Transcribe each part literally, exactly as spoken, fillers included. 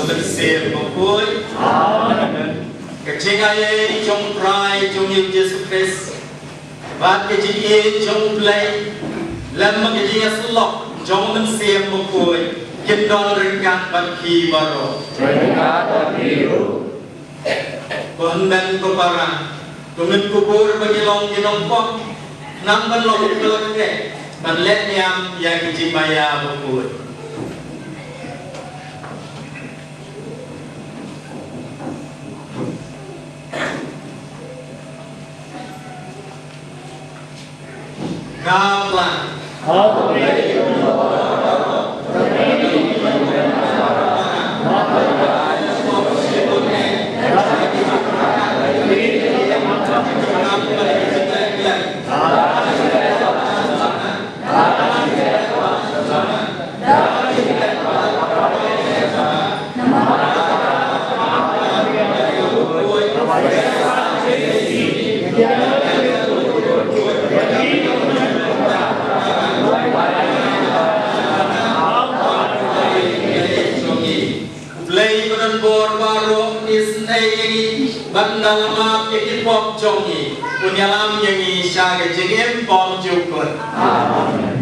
Mynsiem Bakhuid. Amen. Ka jingaiei jong U Trai jong ngi U Jisu Khrist, bad ka jingïeit jong U Blei, lem bad ka jingïasyllok jong U Mynsiem Bakhuid, kin don ryngkat bad phi baroh. Ryngkat bad phi ruh. Ko hynmen ko para, to ngin kubur ba ngi long ki nongpop, khnang ban long ki khlakdek ban leh niam ïa ki jingmaïa bakhuid. Ka plan. Blei ba don bor baroh un isynei ïa ngi ban da la map ïa ki pop jong ngi. Un ïalam ïa ngi sha ka jingim bymjukut. Amen.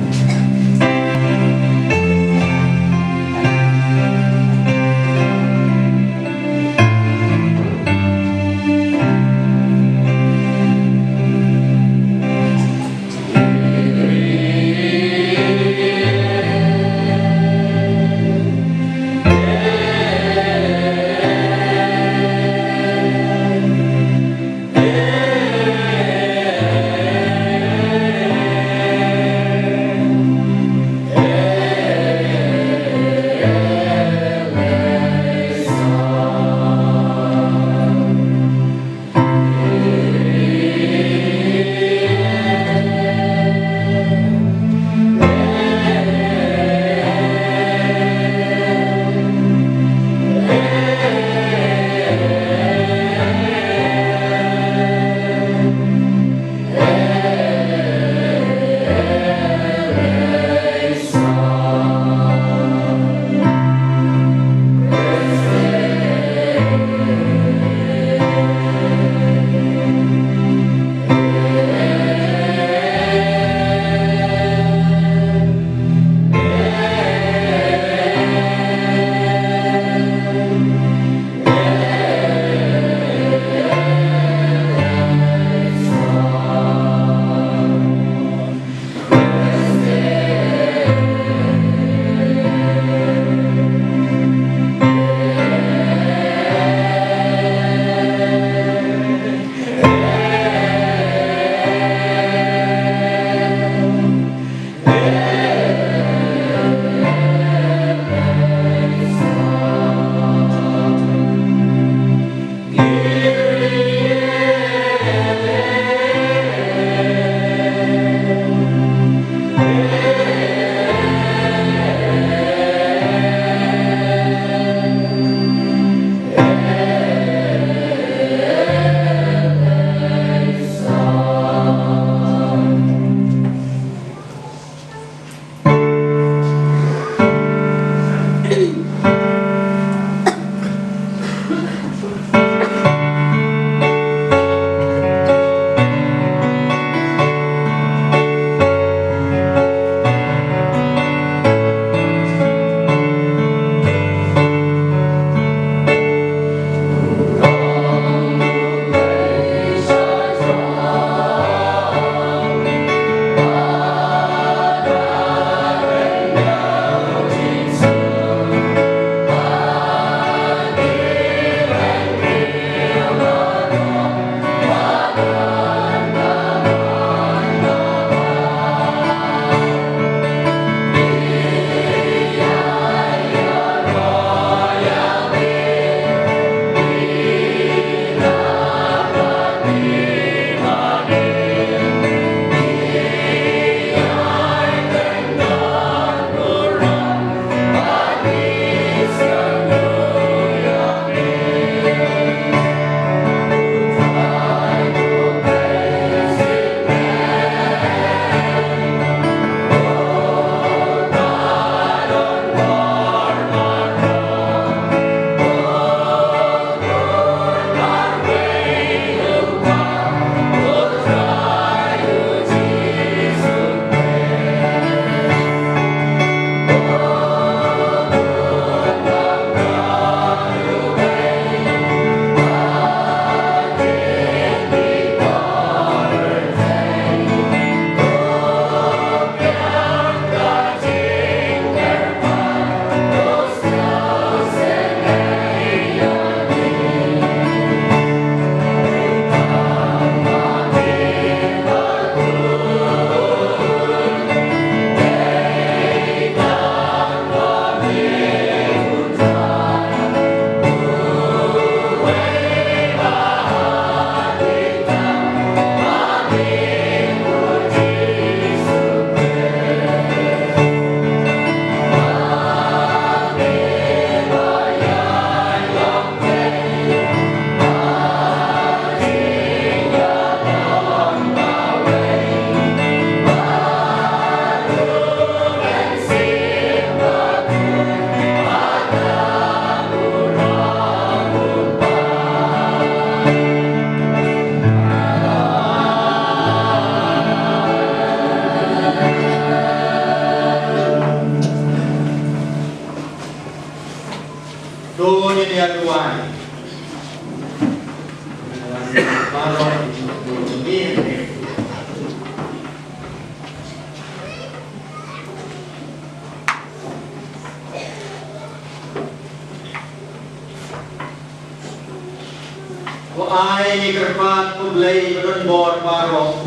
Kyrpad ko Blei ba don bor baroh,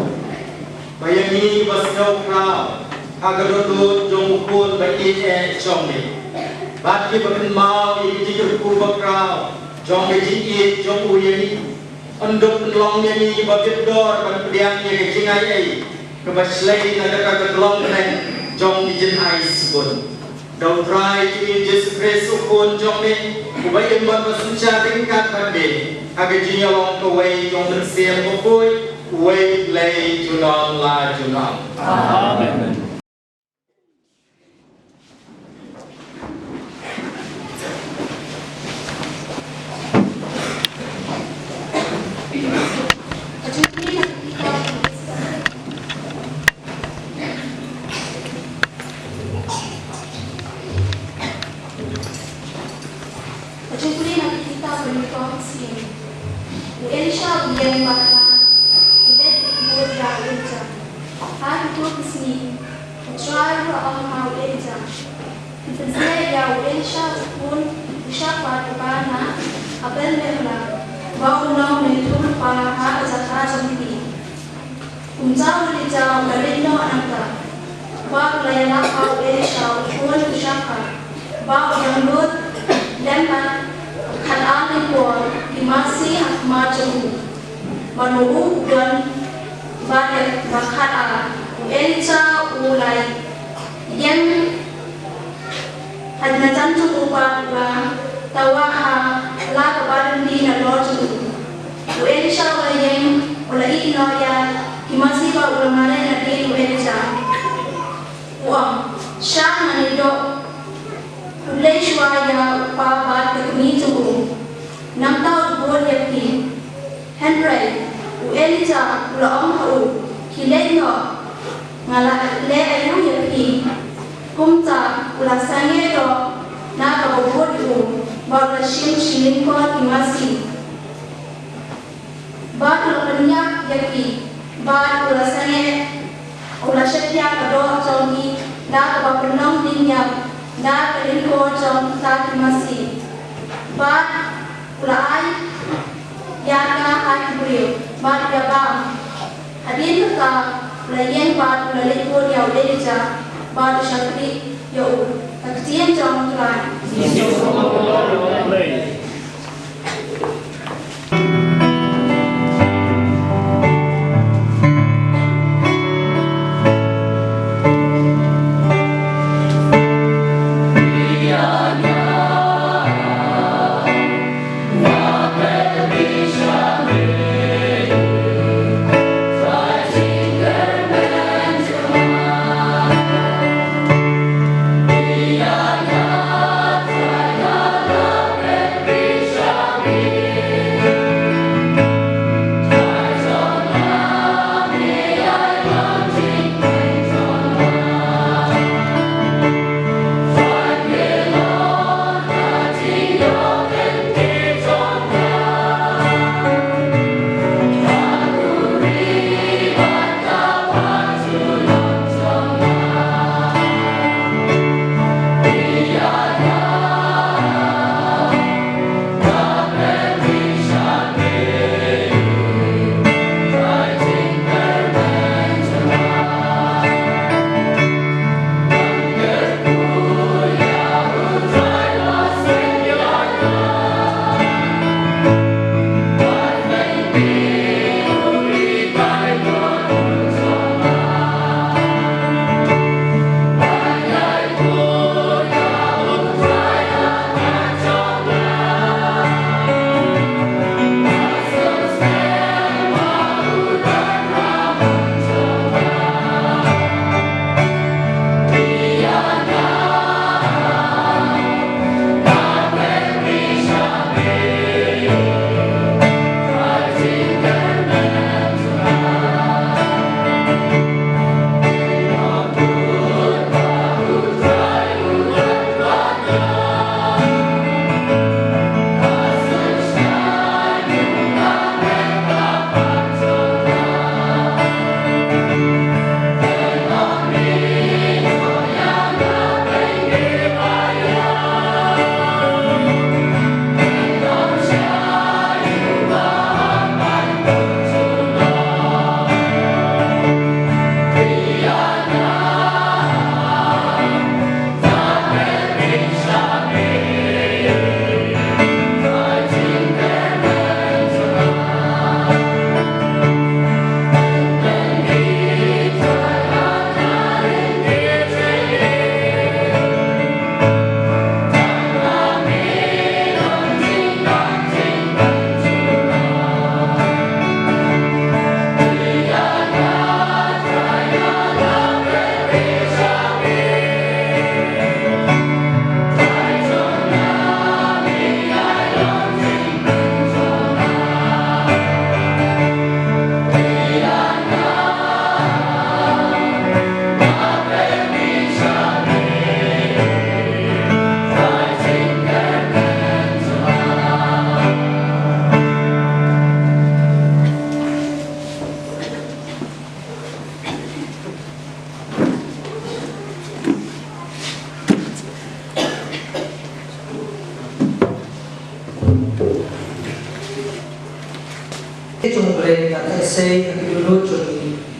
ba ïa ngi ba sngewkhraw ha ka dohnud jong u Khun ba ïeit jong me, bad ki ba kynmaw ïa ka jingkyrkhu ba khraw jong ka jingïeit jong u ïa ngi, yn da pynlong ïa ngi ba bit dor ban pdiang ïa ka jingai ei kaba shlei na kata ka long bneng jong ki jingai sbun. Da U Trai jong ngi Jisu Khrist u Khun jong me, uba im bad ba synshar ryngkat bad me ha ka jingïalong kawei jong u Mynsiem Bakhuid, uwei U Blei junom la junom. Amen. Ka jingpule na ka kitab ba nyngkong ka sngi. U Elisha u ïeng bad u leit bud ïa u Elijah. Ha kito ki sngi, U Trai u la ong ha u Elijah, pynsleh ïa u Elisha u khun u Shaphat uba na Abel Mehola, ba un long myntoi lypa ha ka jaka jong phi. Kumta u Elijah u la leit noh nangta, bad u la ïalap ha u Elisha u khun u Shaphat, ba u dang lut lem bad khatar lyngkor ki masi ha khmat jong u. Bad u, u don bad ïa ka khatar. U Elijah u la ïeng ha ka jan jong u bad u la tawah ha la kaba rynti nalor jong u. U Elisha u la ïeng, u la ïeh noh ïa ki masi bad u la mareh nadien u Elijah. U ong, shah ngan ïeh doh U Blei shuwa ïa u kpa bad ka kmie jong u, nangta u bud ïa phi. Hynrei u Elijah u la ong ha u, khie leit noh, nga la leh aïu ïa phi? Kumta u la sangeh noh na kaba bud ïa u, bad u la shim shi lyngkor ki masi. Bad u la pynïap ïa ki, bad u la sangeh, u la sheptieng ka doh jong ki da kaba pynlong dien ïap da ka lyngkor jong kita ki masi. Bad u la ai ïa ka ha ki briew, bad u ïa bam. Hadien kata u la ïeng bad u la leit bud ïa u Elijah, bad u shakri ïa u. Ka ktien jong U Trai.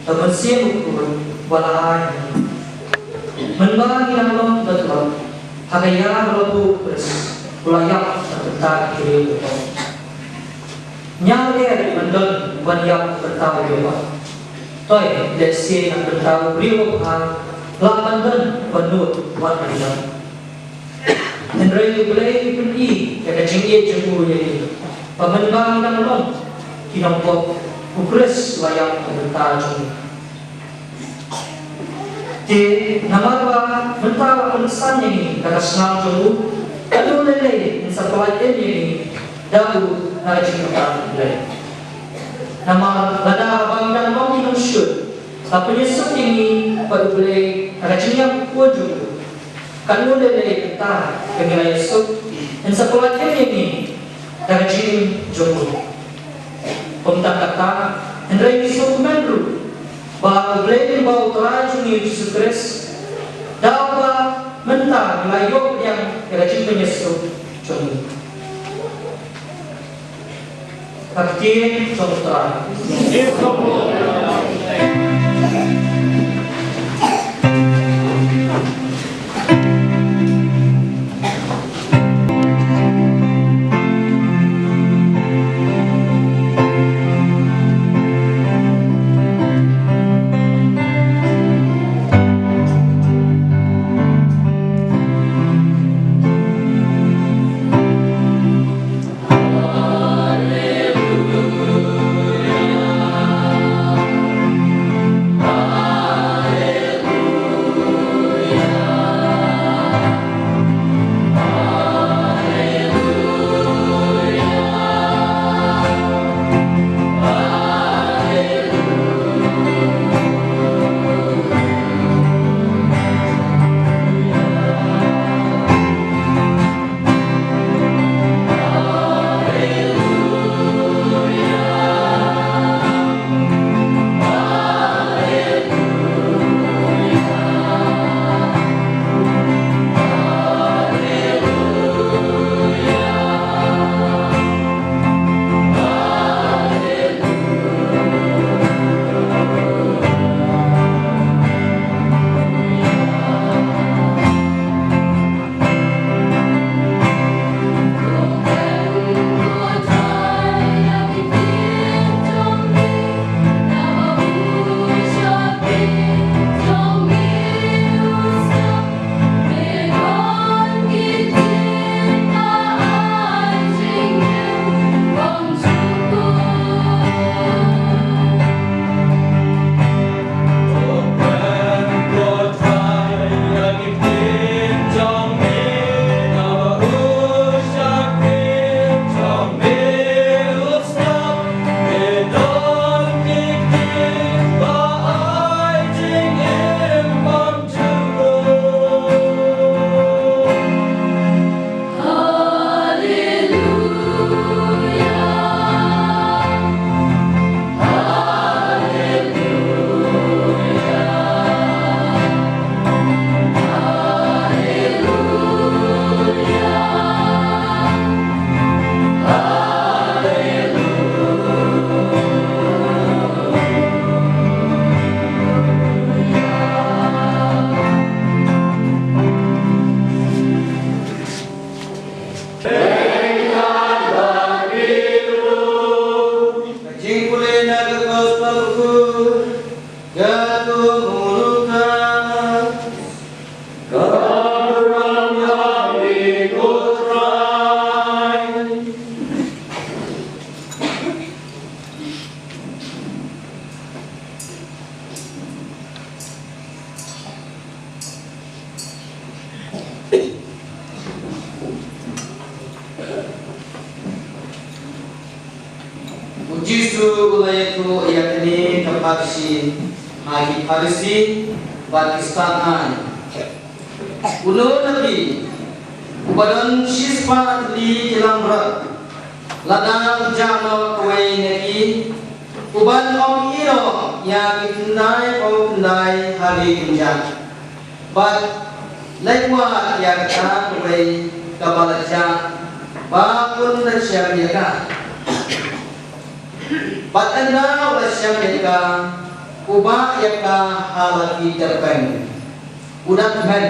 Ka mynsiem u kpa ba la ai. Mynba ngi dang long dotlot, ha ka ïa ba la buh u Khrist, u la ïap na ka bynta ki briew baroh. Ngi ïa leh ban don ban ïap na ka bynta u briew ba. Toi, lehse na ka bynta u briew ba, lah ban don ban nud wat ban don. Hynrei U Blei u pyni ïa ka jingïeit jong u ïa ngi, ba mynba ngi dang long ki nongpop, u Khrist u la ïap na ka bynta jong ngi. Te namar ba mynta la pynsan ïa ngi da ka snam jong u, katno lei lei yn sa pyllait ïa ngi da u na ka jingïap U Blei. Namar lada ba ngi dang long ki nongshun, la pynïasuk ïa ngi bad U Blei ha ka jingïap u jong u, katno lei lei mynta ba ngi la ïasuk, yn sa pyllait ïa ngi da ka jingim jong u. Kumta kata, hynrei ngi sngewkmen ruh ba U Blei, ba U Trai jong ngi U Jisu Khrist, da uba mynta ngi la ïoh pdiang ïa ka jingpynïasuk jong ngi. Ka ktien jong U Trai. Jingpule na ka Gospel Lukas. Ka Lukas. Ka burom ïa me ko Trai. U Jisu u la ïathuh ïa kane ka parshi ha ki Pharisi bad ki Saddukei. Uno na phi uba don shispah tylli ki langbrot, lada u jah noh kawei na ki, u ban ym ïehnoh ïa ki khyndai phew khyndai ha ki kynjah? Bad leit wad ïa kata kawei kaba la jah, ba un da shem ïa ka. Bad ynda u la shem ïa ka, U bah ïa ka ha la ki tyrpeng, u da kmen.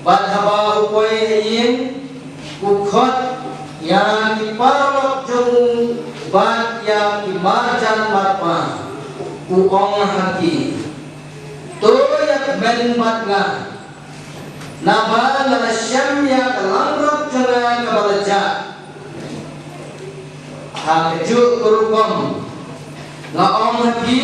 Bad haba u poi ha ïing, u khot ïa ki paralok jong u bad ïa ki marjan marpa, u ong ha ki, to ïa kmen bad nga, naba nga la shem ïa ka langbrot jong nga kaba la jah. Ha kajuh ka rukom nga ong ha phi,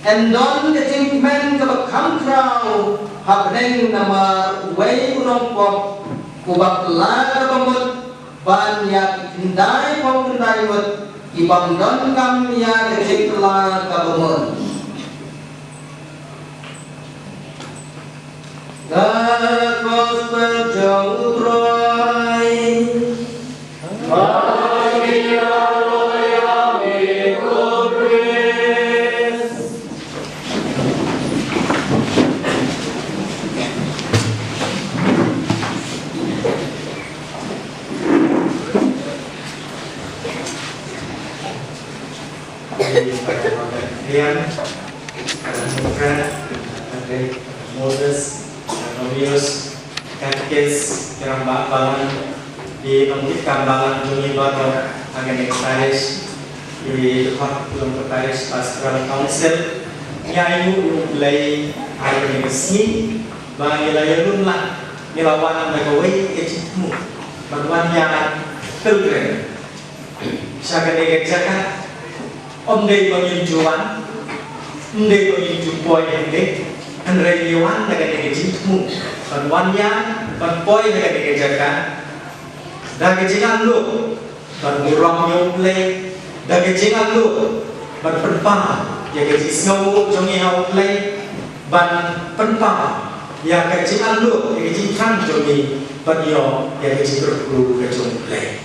yn don ka jingkmen kaba kham khraw ha bneng namar uwei u nongpop uba kylla kaba mut ban ïa ki khyndai phew khyndai ngut ki bym donkam ïa ka jingkylla kaba mut. Ka Gospel jong U Trai. Rian, Moses, Moses, Moses, Anonymous, Katekis, ki rangbah balang, ki nongtip kam balang jong ngi baroh ha kane ka parish, ki dkhot jong ka parish pastoral council, ngi ainguh ïa U Blei ha kane ka sngi ba ngi la ïalum lang, ngi la wan da kawei ka jingthmu ban wan ïa pilgrim sha kane ka jaka. Ym dei ba ngin ju wan, ym dei ba ngin ju poi hangne, hynrei ngi wan da kane ka jingthmu ban wan ïa, ban poi ha kane ka jaka da ka jinganglum ban burom ïa U Blei, da ka jinganglum ban pynpaw ïa ka jingsngewnguh jong ngi ha U Blei, ban pynpaw ïa ka jinganglum, ïa ka jingthrang jong ngi ban ïoh ïa ka jingkyrkhu ka jong U Blei.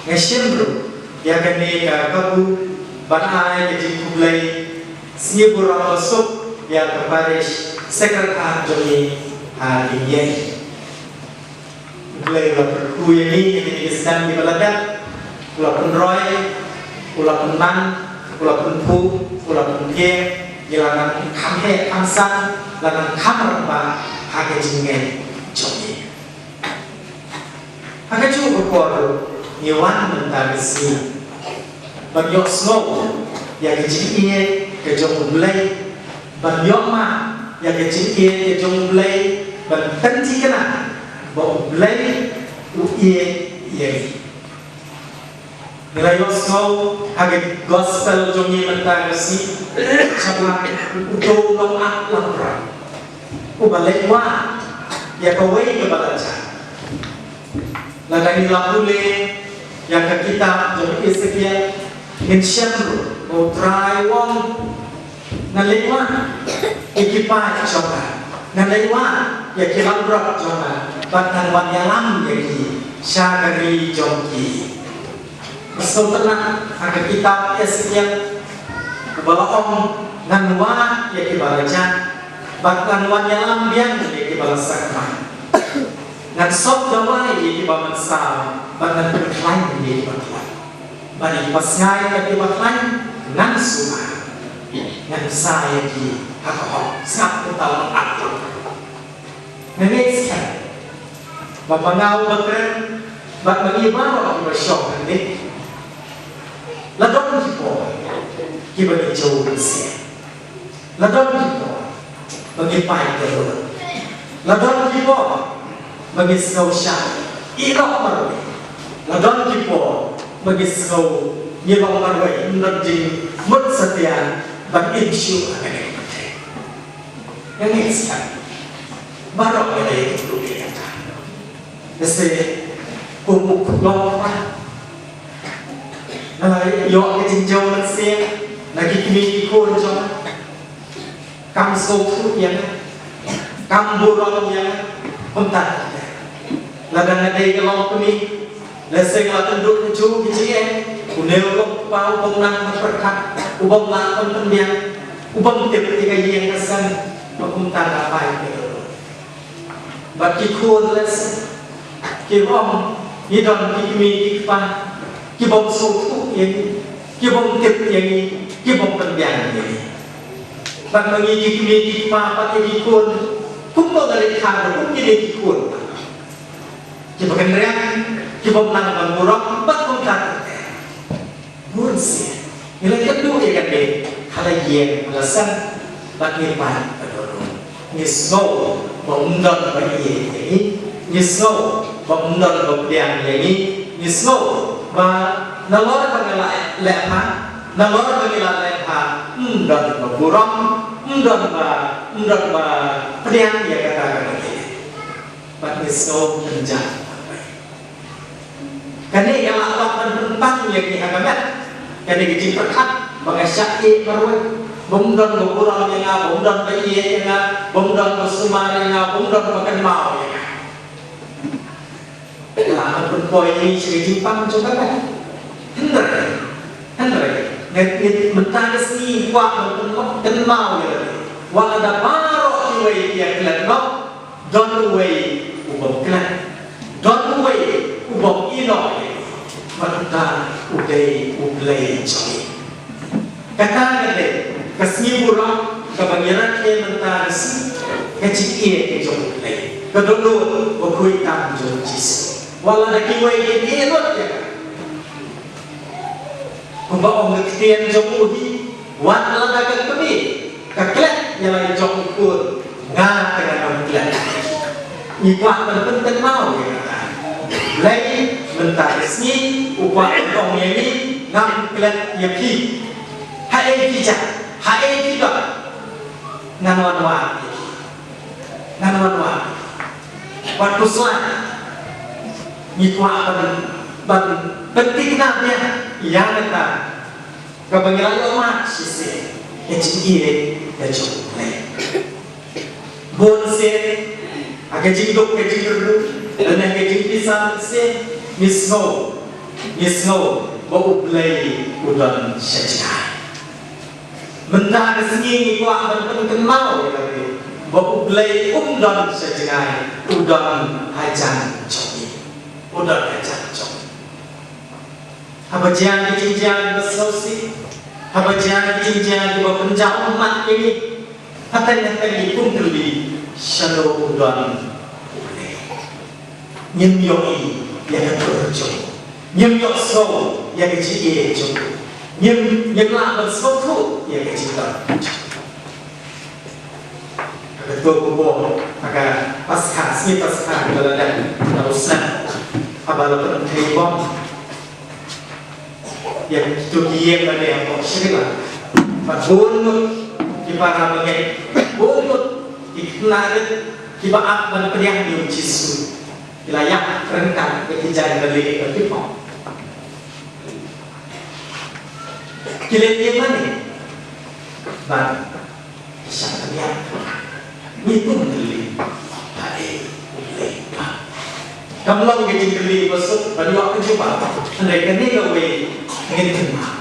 Nga shim ruh ïa kane ka kabu ban ai ka jingkhublei sngi burom basuk ïa ka parish secretary jong ngi ha Lyngei. U Blei u la kyrkhu ïa ngi ïa kine ki snem kiba la dep, u la pynroi, u la pynman, u la pynphuh, u la pyntieng, ngi la nang kham heh kham san, la nang kham rangbah ha ka jingngeit jong ngi. Ha kajuh ka por ruh ngi wan mynta ka sngi ban ïohsngew ïa ka jingïeit ka jong U Blei, ban ïohmad ïa ka jingïeit ka jong U Blei, ban pynthikna ba U Blei u ïeit ïa ngi. Ngi la ïohsngew ha ka gospel jong ngi mynta ka sngi shaphang uto u nongap langbrot uba leit wad ïa kawei kaba la jah. Lada ngi la pule ïa ka kitab jong Esekiel, ngin shem ruh ba U Trai u ong, ngan leit wad ïa ki paid jong nga, ngan leit wad ïa ki langbrot jong nga, bad ngan wan ïalam ïa ki sha ka ri jong ki. Ka sngewtynnat ha ka kitab Esekiel, uba la ong, ngan wad ïa kiba la jah, bad ngan wan ïalam biang ïa kiba la sakma. Ngan sop dawai ïa kiba mynsaw, bad ngan pynkhlaiñ ïa kiba khlaiñ. Bad ïa kiba sngai bad kiba khlaiñ ngan sumar. Ngan bsa ïa ki ha ka hok. Sngap kumta u nongap. Nga ngeit skhem ba ma nga uba kren bad ma ngi baroh kiba shong hangne, la don ki por kiba ngi jew mynsiem. La don ki por ba ngi pait ka rud. La don ki por ba ngi sngew shah ïeh noh marwei. La don ki por ba ngi sngew ngi long marwei, ym don jingmut satia ban im shuh ha kane ka pyrthei. Nga ngeit skhem baroh ngi la ïathuh ïa kata. Lehse kum u khlong pat nga la ïoh ka jingjew mynsiem na ki kmie ki khun jong nga. Kam sngewthuh ïa nga, kam burom ïa nga. Kumta lada nga dei ka longkmie, lehse nga la kynduh kajuh ki jingeh. Une u long u kpa u bym nang ban pyrkhat, u bym lah ban pynbiang, u bym tip ïa ka ïing ka sem. Ba kumta nga pait ïa u. Bad ki khun lehse ki ong, ngi don ki kmie ki kpa ki bym sngewthuh ïa ngi, ki bym tip ïa ngi. ki bym pynbiang ïa ngi. Bad ma ngi ki kmie ki kpa bad ïa ki khun, kumno ngi leh tang kum kine ki khun kiba kynriang, ki bym nang ban burom bad kumta ter ter. Bun sien ngi la ïakynduh ïa kane ha la ïing ha la sem bad ngi pait ba don. Ngi sngew ba ym don ba ïeit ïa ngi. Ngi sngew ba ym don ba pdiang ïa ngi. Ngi sngew ba nalor ba ngi la leh bha, nalor ba ngi la leh bha, ym don ba burom, ym don ba, ym don ba pdiang ïa kata kaba ngi leh. Bad ngi sngew pynjah. Kane ka lah ban pynpang ïa ngi ha ka met. Kane ka jingpyrkhat ba nga shah ïeit marwei, bym don ba burom ïa nga, bym don ba ïeit ïa nga, bym don ba sumar ïa nga, bym don ba kynmaw ïa nga. Ka lah ban pynpoi ïa ngi sha ka jingpang jong ka met. Hynrei, hynrei ngi, ngi mynta ka sngi kwah ban pynpang, kynmaw ïa lade. Wat lada baroh kiwei ki ïaklet noh, don uwei u bym klet, don uwei u bym ïehnoh ïa ngi, mynta u dei U Blei jong ngi. Kata ka dei ka sngi burom kaba ngi rakhe mynta ka sngi, ka jingïeit ka jong U Blei, ka dohnud bakhuid tam jong U Jisu. Wat lada kiwei kin ïehnoh ïa ka, kumba ong ka ktien jong u hi, wat lada ka kmie ka klet ïa la i jong u khun, nga te ngan ym klet. Ngi kwah ban pynkynmaw ïa kata. Blei mynta ka sngi u kwah ban ong ïa ngi, ngam klet ïa phi. Haei phi jah, haei phi don, ngan wan wad ïa phi. Ngan wan wad. Wat pyrshah. Ngi kwah ban, ban pynthikna biang ïa kata kaba ngi la ïohmad shisien, ka jingïeit ka jong U Blei. Bun sien ha ka jingduk ka jingkyrduh lane ka jingpynsah mynsiem, ngi sngew, ngi sngew ba U Blei u don sha jngai. Mynta ka sngi ngi kwah ban pynkynmaw ïa lade ba U Blei um don sha jngai, u don hajan jong ngi. U don hajan jong ngi. Haba jia ki jingjia kiba sngewsih, haba jia ki jingjia kiba pynjaw ummat ïa ngi, hangta hangta ngi kum kylli, shano u don U Blei? Ngim ïohi ïa ka dur jong u. Ngim ïohsngew ïa ka jingïeit jong u. Ngim, ngim lah ban sngewthuh ïa ka jingdon jong u. Ka to ka bor, ka Paskha, sngi Paskha, ka la dep, ka la snem. Haba la pynthei bom ïa kito ki ïing mane hapoh Sri Lanka. Bad bun ngut ki para bangeit, bun ngut ki khynnah rit kiba ap ban pdiang ïa u Jisu, ki la ïap ryngkat bad ki jaiñ balieh ba ki pop. Ki leit ïing mane bad ki shah pdiang. Ngi kum kylli, haei U Blei ba? Kam long ka jingkylli ba suk ban ïoh ka jubab, hynrei kane kawei ngin kynmaw,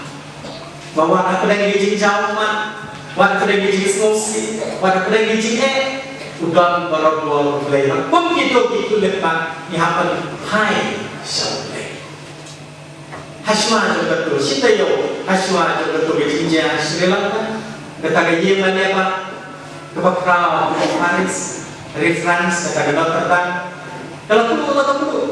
ba wat hapdeng ki jingjaw ummat, wat hapdeng ki jingsngewsih, wat hapdeng ki jingeh, u don baroh U Blei. Kum kito ki khyllipmat ngi hap ban phai sha U Blei. Hashwa jong kato, shi taïew hashwa jong kato ka jingjia ha Sri Lanka, kata ka ïing mane ba kaba khraw, Paris, ri France, kata ka Notre Dame, ka la pynlut, ka la pynlut.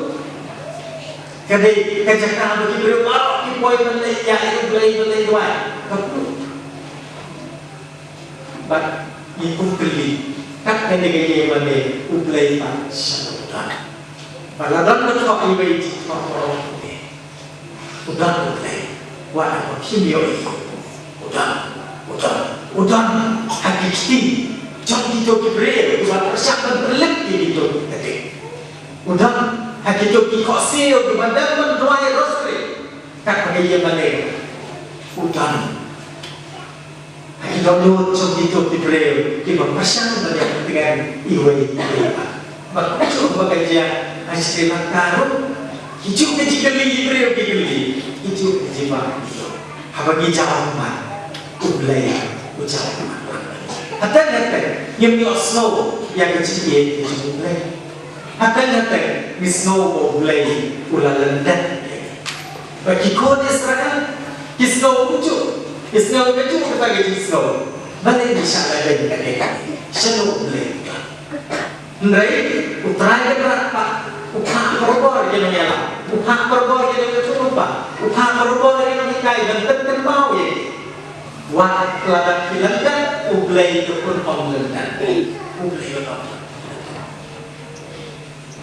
Ka dei ka jaka ba ki briew baroh ki poi ban leit ïa U Blei, ban leit duwai, ka pynlut. Bad ngi kum kylli, kat kane ka ïing mane U Blei pat shano u don? Ba la don ba thoh iwei i jingthoh ba ong, u don U Blei. Wat la ba phim ïohi, u don, u don, u don ha ki kti jong kito ki briew kiba pyrshang ban pynlip ïa kito ki kti. U don ha kito ki khohsiew kiba dang ban duwai Rosary. Kat kane ka ïing mane u don. Ha ki dohnud jong kito ki briew kiba pyrshang ban ïa pynthikna iwei ïa iwei. Bad kumjuh ba ka jia ha Sri Lanka ruh, kijuh ki jingkylli ki briew ki kylli, kijuh ki jingba. Haba ngi jaw ummat, U Blei u jaw ummat. Hangta hangta ngim ïohsngew ïa ka jingïeit ka jong U Blei. Hangta hangta ngi sngew ba U Blei u la lyndet. Ba ki khun Israel ki sngew kumjuh. Ki sngew kajuh kata ka jingsngew. Balei ngi shah leh beiñ katei katei? Shano U Blei u don? Hynrei U Trai Kynrad pat u phah barabor ïa ki nongïalam, u phah barabor ïa ki nongïathuhlypa, u phah barabor ïa ki nonghikai ban pynkynmaw ïa ki. Wat lada ki lyndet, U Blei u ong lyndet. U Blei u ong.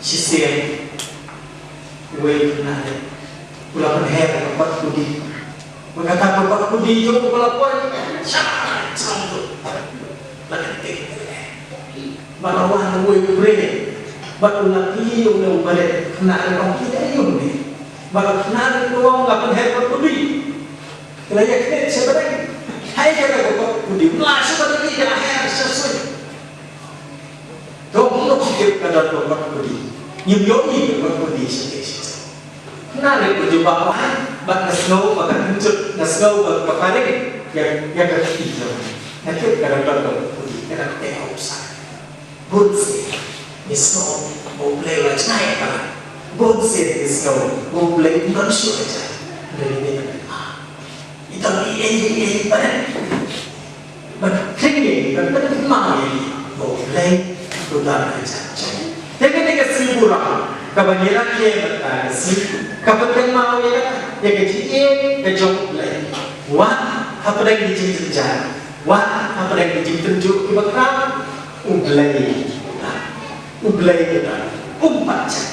Shisien uwei u khynnah u la pynher ka kot kudi. Ba kata ka kot kudi jong u ba la poi sha sha tu. La kynting. Ba la wan uwei u briew. Ba u la kylli ïa une u barit, khynnah, u ong ki dei ïa une. Ba khynnah u ong nga pynher kot kudi. Ki la ïa kynit sha bneng. Hai ka kot kudi. Mla sha bneng, ki la her sha suiñ. To, kumno phi tip ka don ka kot kudi? Ngim ïohi ka kot kudi shatei shatei. Nga rit u jubab, bad nga sngew ba ka kynjut, nga sngew ba ka phareng ïa, ïa ka kti jong nga. Nga tip ka don ka kot kudi, ka don ka kot kudi. Bun sien ngi sngew ba U Blei u la jngai ïa ka. Bun sien ngi sngew ba U Blei um don shuh ïa ka. Hynrei ngi dei ban, ah, ita i ei ei ei ban Ban khring ïa ngi, ban pynkynmaw ïa ngi ba U Blei u don ha ka jaka jong ngi. Te kane ka sngi burom kaba ngi rakhe mynta ka sngi ka pynkynmaw ïa kata, ïa ka jingïeit ka jong U Blei. Wat hapdeng ki jingjynjar, wat hapdeng ki jingtynjuh kiba khraw, U Blei u don. U Blei u don. Um pat jot.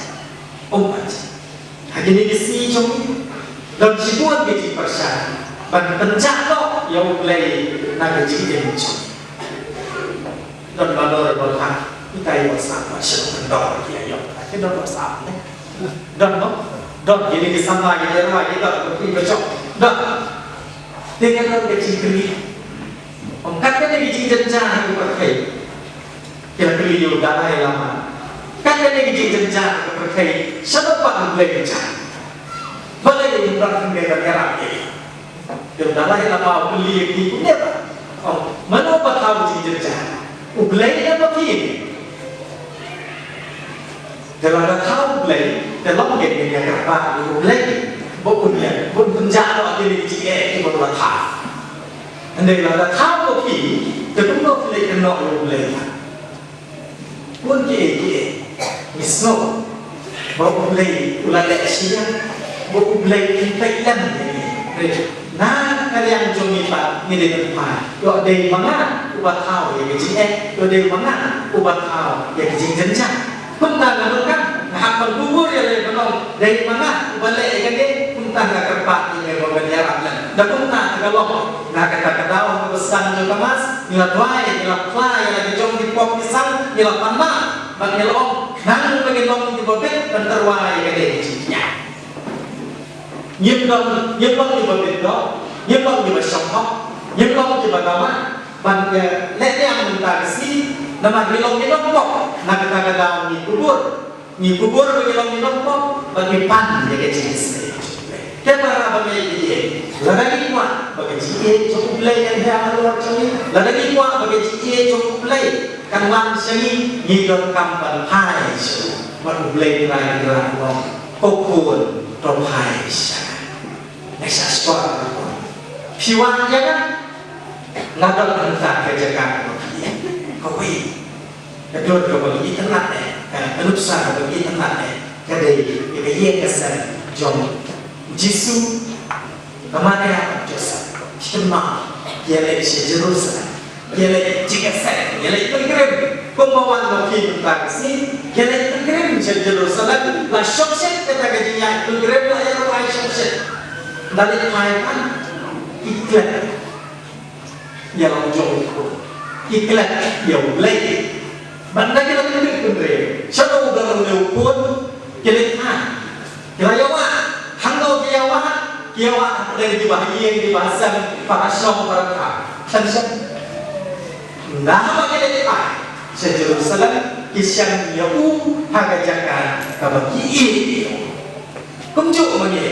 Um pat jot. Ha kine ki sngi jong ngi, don shibun ki jingpyrshang ban pynjah noh ïa U Blei na ka jingim jong ngi. Don ba dor ba ha, kita ïa WhatsApp ba shu kyndong ki ïa ïoh. Ki don WhatsApp ne. Don mo? Don kine ki samla ki ïa ki don ki ba jong. Don. Te ka don ka jingkylli. Ong kat kane ki jingjynjar ki pyrthei. Ki la kylli ïa u Dalai Lama. Kat kane ki jingjynjar ki pyrthei, shano pat U Blei u jia? Balei u Blei u ban ïarap ïa u? Ïa u Dalai Lama u kylli ïa ki, u ong, mano ba thaw jingjynjar? U Blei ne ba phi? Te lada thaw U Blei, te long kein ngin ïa kyrpad ïa U Blei ba un ïa, ba un pynjah noh ïa kine ki jingeh kiba la thaw. Hynrei lada thaw ba phi, te kumno phi leit kynnoh ïa U Blei? Bun kiei kiei ngi sngew ba U Blei u la leh shisha, ba U Blei u peit lem ïa ngi. Hynrei na ka liang jong ngi pat ngi dei ban phai. Ïoh dei ma nga uba thaw ïa ka jingeh, ïoh dei ma nga uba thaw ïa ka jingjynjar. Kumta nga donkam, nga hap ban kubur ïa lade ban ong, dei ma nga uba leh ïa kane, kumta nga kyrpad ïa me ba men ïarap lem. Da kumta te ka long, na kata ka daw kaba sdang jong ka Mass, ngi la duwai, ngi la phla ïa la ki jong ki pop ki san, ngi la pan map, bad ngi la ong, nang ba ngin long kiba bit ban tyrwa ïa kane ka jingpyniaid. Ngim don, ngim long kiba bit doh, ngim long kiba shong hok, ngim long kiba dawa, ban ïa leh biang mynta ka sngi, namar ngi long ki nongpop, na kata ka daw ngi kubur. Ngi kubur ba ngi long ki nongpop, ba ngi pan ïa ka jingïaseng. Te para bangeit, lada ngi kwah ba ka jingïeit jong U Blei kan hiar halor jong ngi, lada ngi kwah ba ka jingïeit jong U Blei kan wan sha ngi, ngi donkam ban phai sha U. Bad U Blei Trai Kynrad u ong, ko khun, to phai sha nga. Nga shah shuwa, ko khun. Phi wan ïa nga, nga don hangta ka jaka kaba phi ïeit. Kawei ka dur kaba ngi itynnad eh, ka nuksa kaba ngi itynnad eh, ka dei ïa ka ïing ka sem jong U Jisu. Ka Maria bad Joseph ki kynmaw, ki ïaleit sha Jerusalem, ki ïaleit jingïaseng, ki ïaleit pilgrim. Kumba wan ma phi mynta ka sngi, ki ïaleit pilgrim sha Jerusalem, la shongshit kata ka jingïaid pilgrim, la ïaid shongshit. Ynda leit phai pat, ki klet ïa la u jong u khun. Ki klet ïa U Blei. Bad ynda ki la kynduh kynriam, shano u don une u khun, ki leit phai. Ki la ïawad, hangno ki ïawad, ki ïawad hapdeng kiba ha ïing, kiba ha sem, para shnong, para thaw. Shen shen. Ynda haba ki leit phai sha Jerusalem, ki shem ïa u ha ka jaka kaba ki ïeit. Kumjuh ma ngi,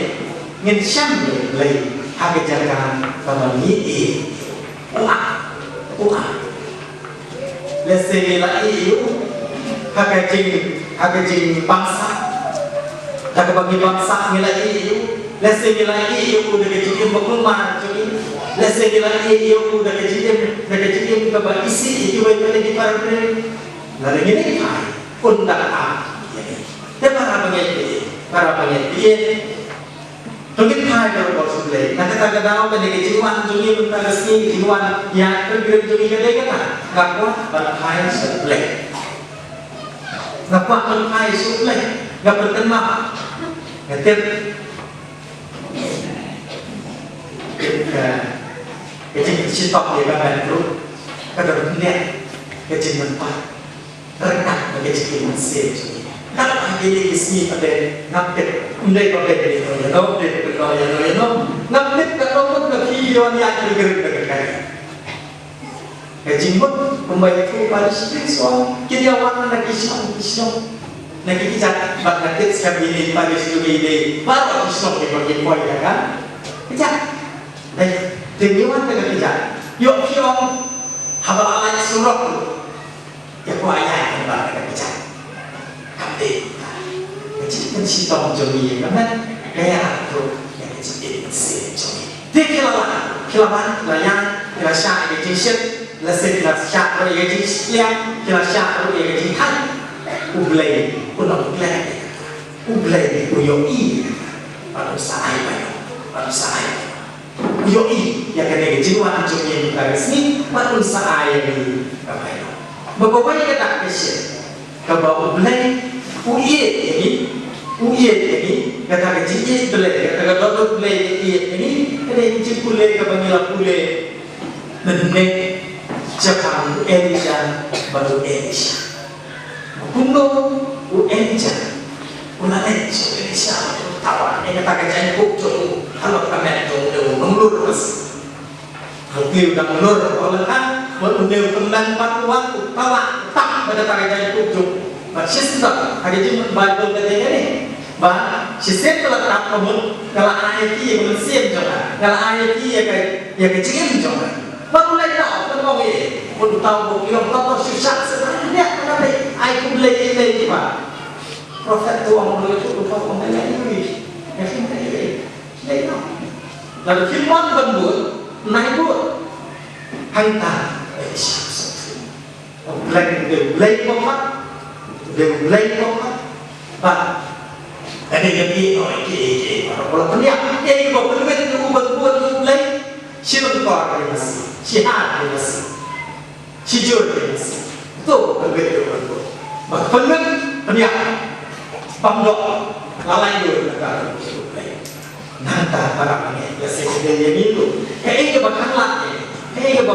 ngin shem ïa U Blei ha ka jaka kaba ngi ïeit. U ah, u ah. Lehse ngi la ïeit ïa u ha ka jing, ha ka jingbamsap. Da kaba ngi bamsap ngi la ïeit ïa u. Lehse ngi la ïeit ïa u da ka jingim ba kulmar jong ngi. Lehse ki la ïeh ïa u da ka jingim, da ka jingim kaba isih ïa kiwei pat ki para briew. Lada ngi leit phai, un dang ap ïa ngi. Te para bangeit, para bangeit, ïa. To ngin phai baroh sha U Blei. Na kata ka daw, kane ka jingwan jong ngi mynta ka sngi, ka jingwan ïaid pilgrim jong ngi ka dei kata. Nga kwah ban phai sha U Blei. Nga kwah ban phai sha U Blei. Nga pynkynmaw. Nga tip. Ka, ka jingshitom ïa ka met ruh ka don bniah ka jingmynpat ryngkat bad ka jingim mynsiem jong ngi. Nangta ha kine ki sngi pat te ngam tip, ym dei ba peit ïano ïano, ym dei ba peit ïano ïano, ngam tip katno ngut na phi ki wan ïaid pilgrim da kane. Ka jingmut kumba ïathuh u Parish Priest, kin ïa wan na ki shnong ki shnong, na ki kjat, bad nga tip skhem ïa ine i Parish jong ngi, baroh ki shnong kiba ki poi da ka kjat. Dei, te ngi wan da ka kjat. Ïoh phi ong, haba la lait surok ruh, ïa kwah ïaid kumba da ka kjat. Kam dei. Ka jingpynshitom jong ngi ïa ka met, ka ïarap ruh ïa ka jingim mynsiem jong ngi. Te ki la wan, ki la wan, ki la ïaid, ki la shah ïa ka jingshit, lehse ki la shah ruh ïa ka jingshitliang, ki la shah ruh ïa ka jingthait. U Blei u nang klet ïa kata. U Blei u ïohi ïa kata. Bad un sa ai pynban, bad un sa ai pynban. U ïohi ïa kane ka jingwan jong ngi mynta ka sngi, bad un sa ai ïa ngi ka pynban. Ba kawei ka dak ka shisha. Kaba U Blei u ïeit ïa ngi, u ïeit ïa ngi, kata ka jingïeit Blei, kata ka dohnud Blei ka ïeit ïa ngi, ka dei ka jingpule kaba ngi la pule mynmiet shaphang u Elijah bad u Elisha. Kumno u Elijah u la leit sha u Elisha, u tawad ïa kata ka jaiñkup jong u halor ka met jong u, u nonglur bas. Hynrei u dang lur, u la kha, bad une u tymmen pat u wan, u tawad, u tap, bad kata ka jaiñkup jong u. Bad shisien ha ka jingmut Baibl ka dei kane. Ba shisien ka la tap ka mut, ka la ai ïa ki ïa ka mynsiem jong ka, ka la ai ïa ki ïa ka, ïa ka jingim jong ka. Bad u leit noh, ka ong ïa, bad u tau bok ïa u, ka tor shisha shisha, ïa ka dei, ai khublei ïa ki ba. Prophet tu ong ruh tu, u tau ong ïa ki, ïa ki, ïa ki. Leit noh. Lada phim mon ban bud, nai bud. Hangta, eh, sha, sha, sha. U Blei, u Blei, u Blei, u Blei, u Blei, u Blei. Ba. Ane ka ïeh noh, ïeh, ïeh, ïeh. Ba la pynïap, ïeh, ba pynwit, u ban bud, u Blei. Shi lyngkor ïa masi, shi hat ïa masi. Shi jur ïa masi. To pynwit ïa u ban bud. Ba pynwit, pynïap. Bam doh. La lai dur na ka. Nangta para bangeit, lehse ka dei ïa ngi ruh. Kaei kaba khanglad ïa ngi, kaei kaba,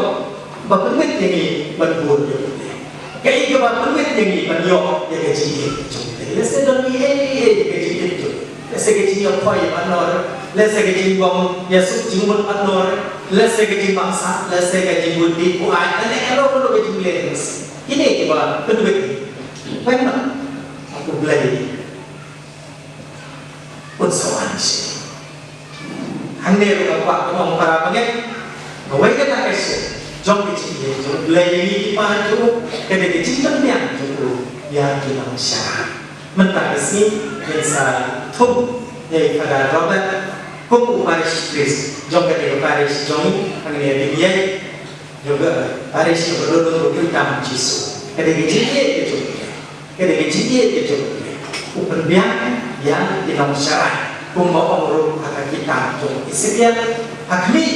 ba pynwit ïa ngi ban bud ïa U Blei. Kaei kaba pynwit ïa ngi ban ïoh ïa ka jingim jong U Blei. Lehse don ei ei ei ka jingim jong. Lehse ka jingïakhoi bad nor. Lehse ka jingbym ïasuk jingmut bad nor. Lehse ka jingbamsap, lehse ka jingbud bit buaid. Lane ïano ïano ka jingleh. Kine kiba pynwit. Pynwit. U Blei un sa wan sha. Hangne ruh nga kwah ban ong para bangeit, kawei kata ka shisha jong ka jingïeit jong U Blei ïa ngi ki paid jong u, ka dei ka jingpynbiang jong u ïa ki nongsharai. Mynta ka sngi ngin sa thung ïa i Father Robert kum u parish priest jong kane ka parish jong ngi hangne ha Diengïeit. Jong ka parish kaba don u Kyrteng Jisu. Ka dei ka jingïeit ka jong u. Ka dei ka jingïeit ka jong u. U pynbiang ïa ki nongsharai. Kumba ong ruh ha ka kitab jong Esekiel. Ha khmih,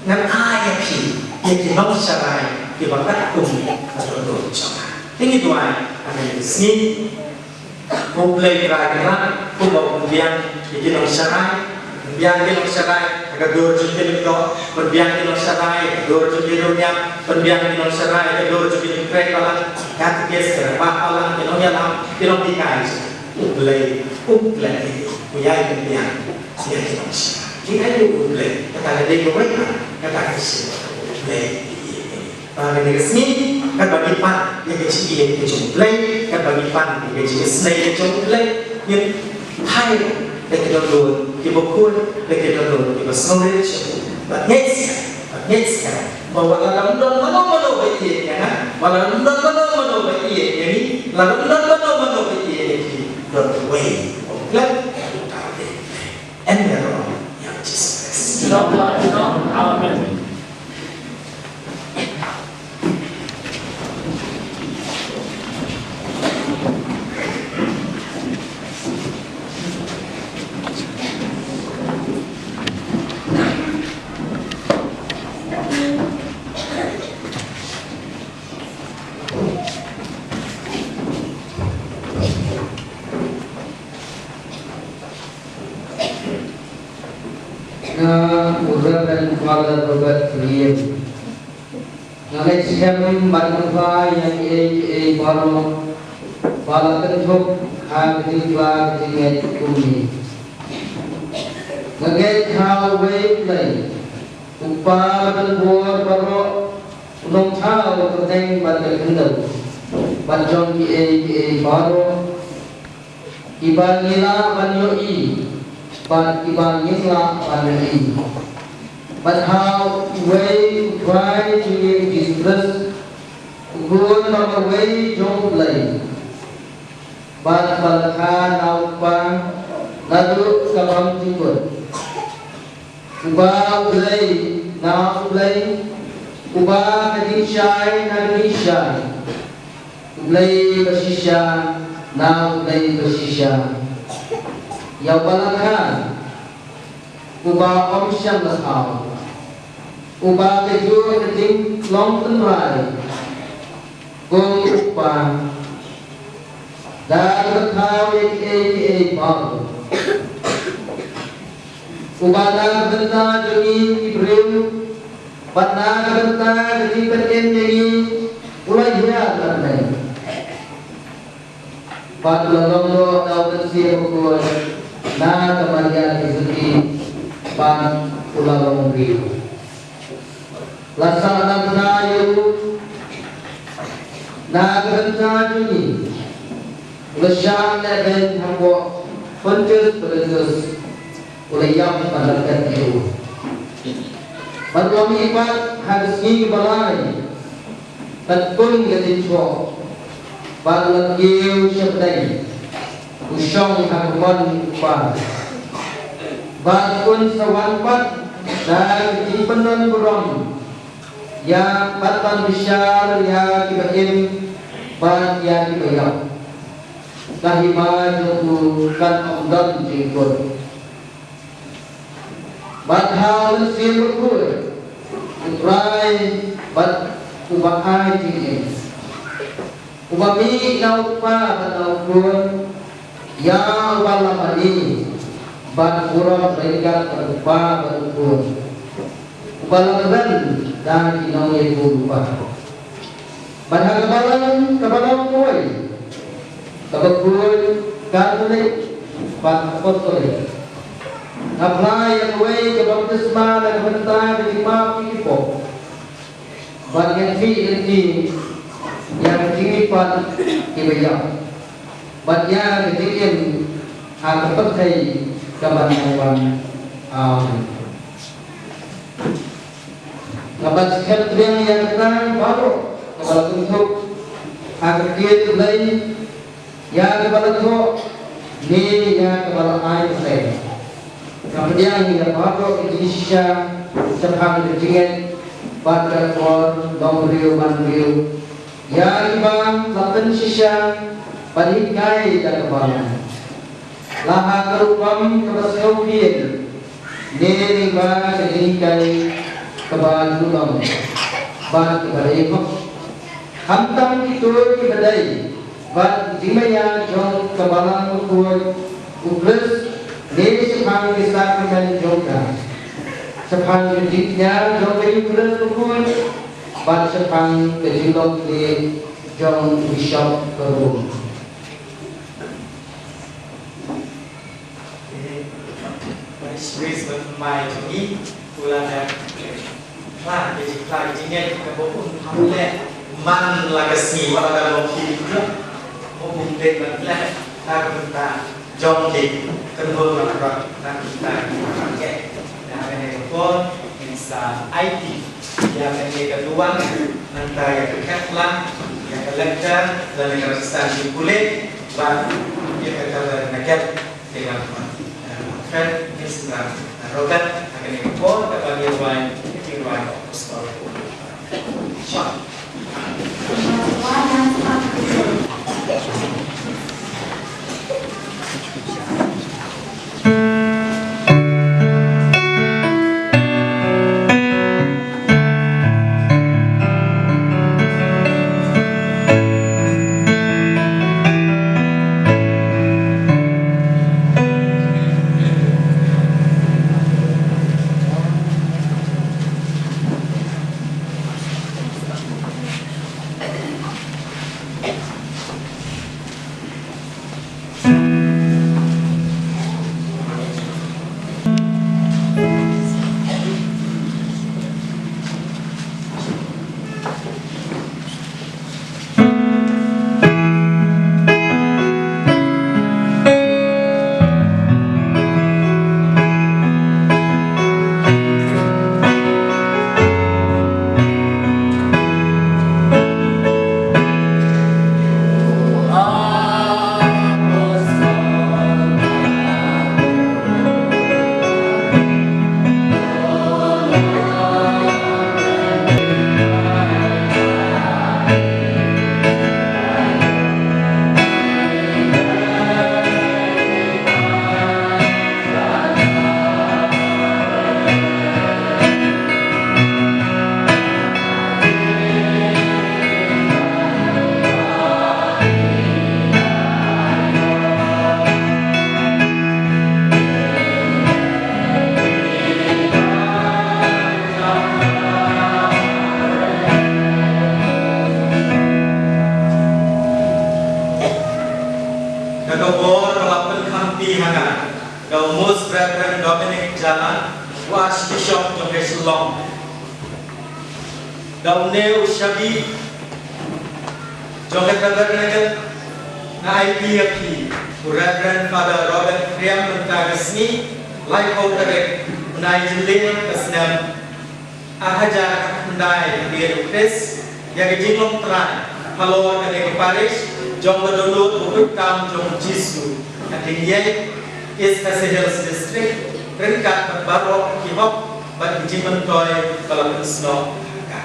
ngan ai ïa phi ïa ki nongsharai kiba katkum ka dohnud jong nga. Te ngi duwai ha kane ka sngi. Ko Blei Trai Kynrad, kumba u pynbiang ïa ki nongsharai, pynbiang ki nongsharai ha ka dur jong ki lyngdoh, pynbiang ki nongsharai ha ka dur jong ki riewniam, pynbiang ki nongsharai ha ka dur jong ki lyngkhreh balang, katekis, ki rangbah balang, ki nongïalam, ki nonghikai. U Blei um klet ïa ki, u ïai pynbiang ïa ki nongsharai. Ki ïai ïa u Blei, kata ka dei kawei pat, kata ka shisha U Blei ïa ki. Ba kane ka sngi, katba ngi pan ïa ka jingïeit ka jong U Blei, katba ngi pan ïa ka jingisynei ka jong U Blei, ngin thait da ki dohnud kiba khuid, da ki dohnud kiba sngewrit sha u. Bad ngeit skhem, bad ngeit skhem ba wat la ym don mano mano ba ïeit ïa nga, wat la ym don mano mano ba ïeit ïa ngi, la ym don mano mano ba ïeit ïa ki, don uwei uba klet, uta u dei U Blei. Em ïa ka ïa Jisu Khrist. Amen. Nga u Reverend Father Robert William. Nga ngeit skhem bad nga pyrkhat ïa kiei kiei baroh ba la kynthup ha ka jingkylla ka jingngeit kumne. Nga ngeit ha uwei U Blei, U Kpa badonbor baroh, u nongthaw ka bneng bad ka khyndew, bad jong kiei kiei baroh, kiba ngi lah ban ïohi bad kiba ngim lah ban ïohi. Bad ha uwei U Trai jong ngi U Jisu Khrist, U Khun ba marwei jong U Blei, bad ba la kha na U Kpa naduh ka bymjukut. Uba U Blei na U Blei, uba ka jingshai na ka jingshai, U Blei bashisha na U Blei bashisha. Ïa uba la kha, uba ym shym la thaw, uba kajuh ka jinglong tynrai kum U Kpa, da kaba thaw ïa kiei kiei baroh. Uba na ka bynta jong ngi ki briew, bad na ka bynta ka jingpynim ïa ngi, u la hiar na bneng. Bad u la long noh da U Mynsiem Bakhuid na ka Maria ki zyndi, bad u la long briew. La sah na bnai ïa u na ka bynta jong ngi. U la shah lehbeiñ hapoh Pontius Pilatus. U la ïap bad la khet ïa u. Bad u la mihpat ha ka sngi kaba lai, katkum ka jingshoh, bad u la kiew sha bneng, u shong ha ka mon U Kpa. Bad un sa wan pat da ka jingpyndonburom ïa, bad ban bishar ïa kiba im bad ïa kiba ïap. Ka hima jong u kan ym don jingkut. Bad ha U Mynsiem Bakhuid, U Trai bad uba ai jingim, uba mih na U Kpa bad na U Khun, ïa uba la mane bad burom ryngkat bad U Kpa bad U Khun, uba la kren da ki nongïathuhlypa. Bad ha ka balang kaba long kawei, kaba khuid, Katholik bad Apostolik, nga phla ïa kawei ka baptisma na ka bynta ka jingmap ki pop. Bad nga khmih lynti ïa ka jingmihpat kiba ïap, bad ïa ka jingim ha ka pyrthei kaban wan. Amen. Nga ban skhem pdiang ïa kata baroh kaba la kynthup ha ka ktien U Blei, ïa kaba la thoh ne ïa kaba la ai pyrthei. Nga pdiang ïa baroh ki jingshisha shaphang ka jingngeit bad ka akor longbriew manbriew, ïa kiba la pynshisha ban hikai da ka balang, la ha ka rukom kaba sngewkhia ne lyngba ka jinghikai kaba ju long bad kaba dei hok. Khamtam kito kiba dei bad ki jingmaïa jong ka Balang Bakhuid U Khrist ne shaphang ki sakramen jong ka, shaphang ka jingkñia jong ka Eukharist Bakhuid bad shaphang ka jinglong knieh jong u Bishop ka Rom. Te, Parish Priest ba thymmai jong ngi, u la dep phla, te phla ka jingngeit kaba un phah leh man la ka sngi, wat la ka long ki, u bym dei ban leh na ka bynta jong ki, kynhun baroh na ka bynta ki. Te ha kane ka por ngin sa aiti ïa kane ka duwan, nangta ïa ka khetla, ïa ka lectern, lane ka rajasthan jingpule, bad ïa ka tabernacle. Te nga phet ngin sa, Robert, ha kane ka por kaba ngi wan Da ka bor ba la pynkham phi ha nga da u Most Reverend Dominic Jalan, u Archbishop jong ka Shillong. Da une u shabi jong ka Tabernacle nga ai phi ïa phi u Reverend Father Robert Kriam mynta ka sngi, laiphew tarik u bnai Jylliew ka snem ar hajar khyndai, ha ka ïing u Khrist, ïa ka jinglong trai halor kane ka parish jong ka dohnud ba kut kam jong u Jisu ha Diengïeit, East Khasi Hills District, ryngkat bad baroh ki hok bad ki jingmyntoi ba la pynsnoh ha ka.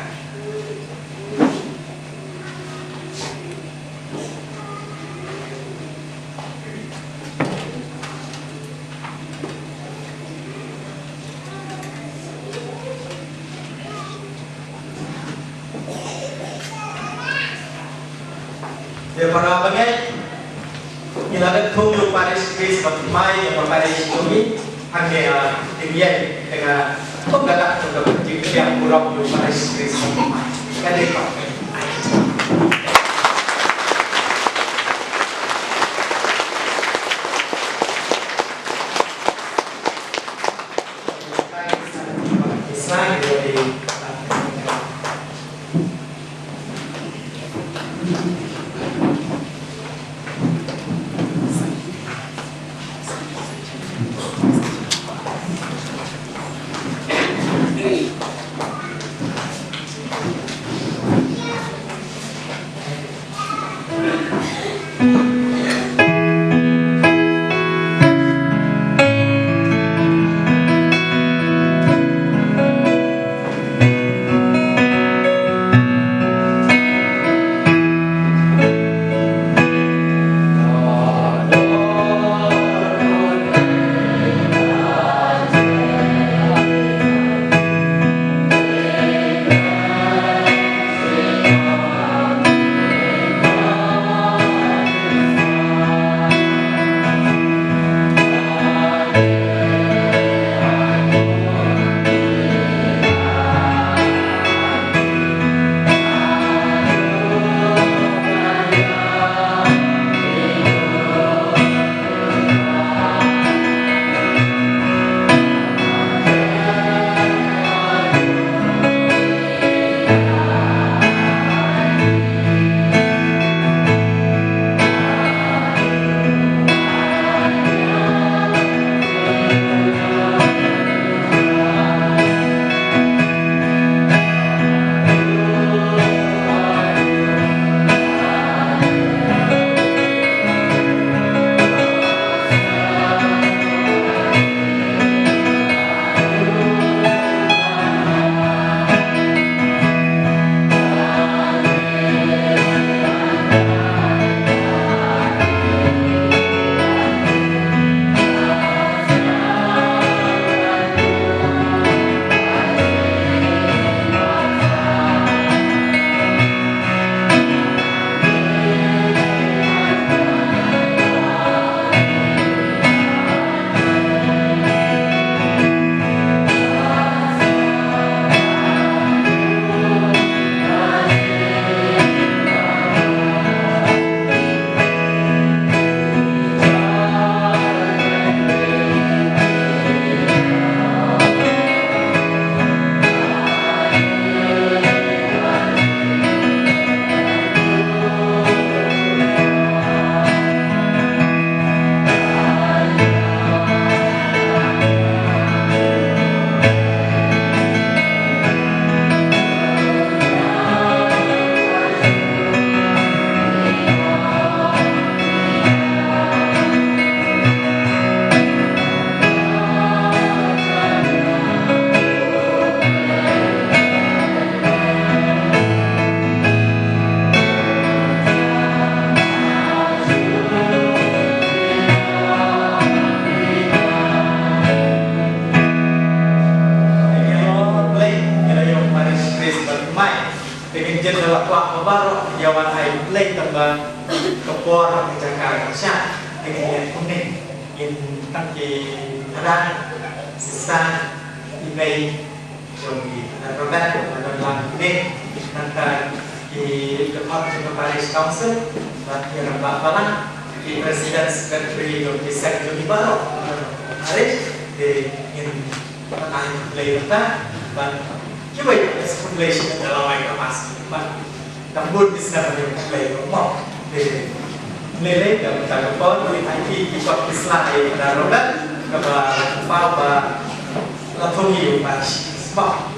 Te para bangeit, ngi la dep thung ïa u parish priest ba thymmai ïa ka parish jong ngi hangne ha Diengïeit, te nga ong ka dak kum ka jingpdiang burom ïa u parish priest ba thymmai. Ka dei ka Te ngin ïa la kwah ba baroh ïa wan ai khublei tang ba ka por ka jaka ka sha. Te ngin ïa kumne ngin tang ki tharai sister i mei jong i Robert ba don lang ne nangta i dkhot jong ka parish council bad i rangbah balang i president secretary jong ki seng jong i baroh parish. Te ngin Bad ai khublei mynta bad kiwei pat khublei shibun da la wai ka mass bad dang bun ki snem ban ïa khublei ruh mo. Te lei lei da mynta ka por ngi ai ki ki kot ki sla ïa ka Robert kaba paw ba la thung ïa u pash mo.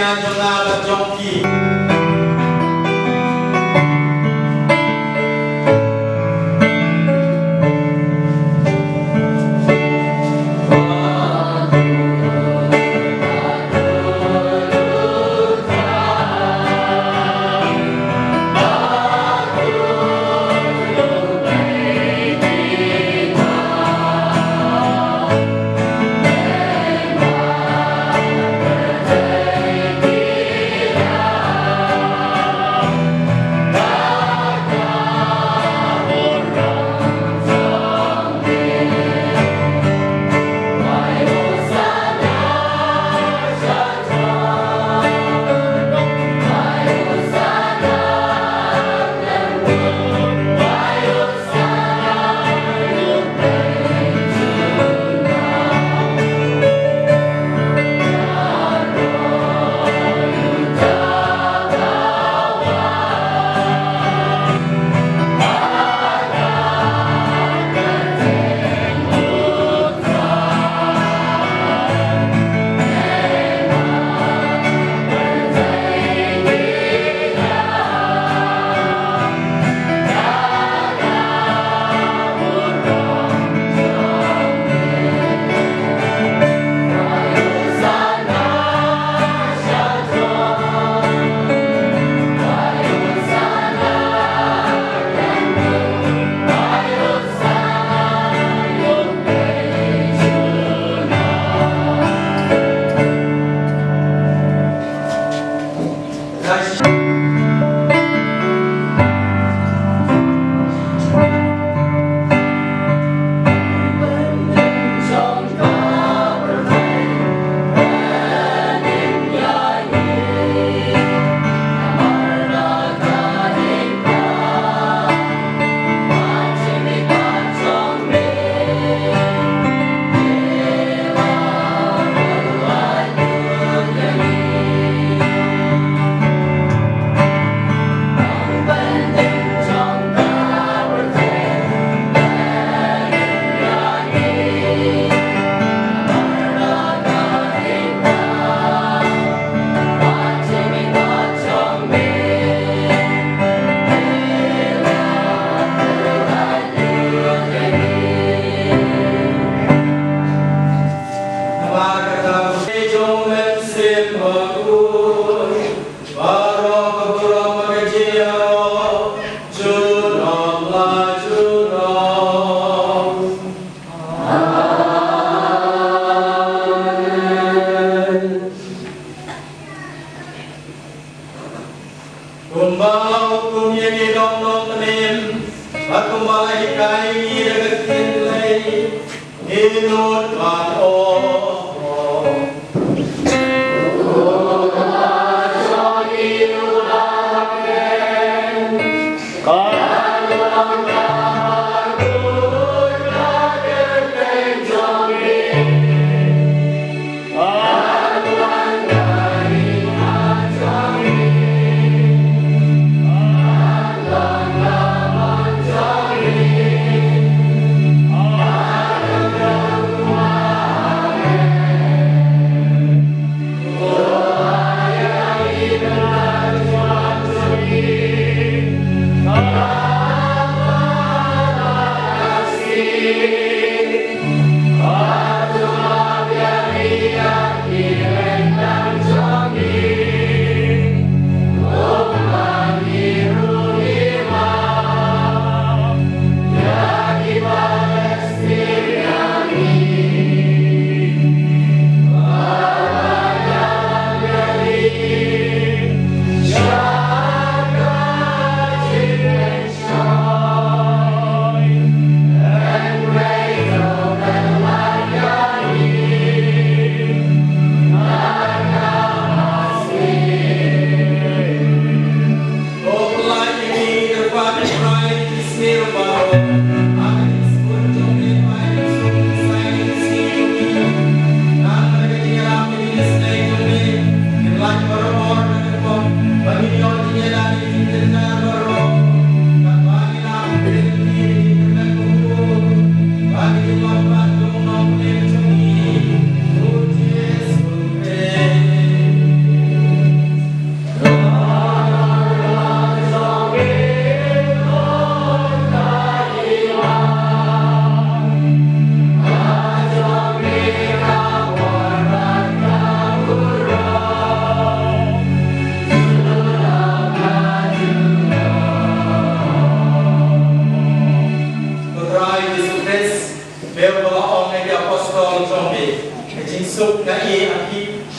jong nga bad jong ki. Kumba la hukum ïa ngi dong dong mynnin, bad kumba la hikai ïa ngi da ka ktien Blei, ngi nud ban ong.